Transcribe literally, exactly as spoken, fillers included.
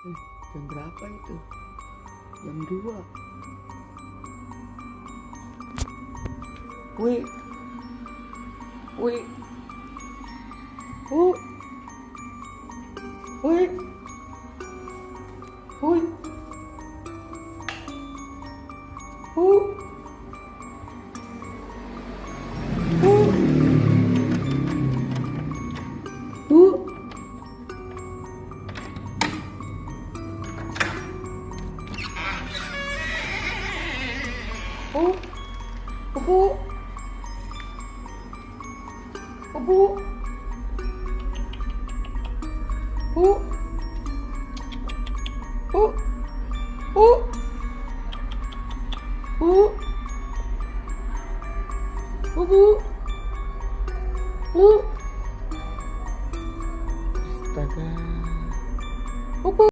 Eh, jam berapa itu? Jam dua. Wih. Wih. Hu. Wih. Hui. Hu. Hu. Hu. Hu. Hu. Hu. Hu. Hu. Hu.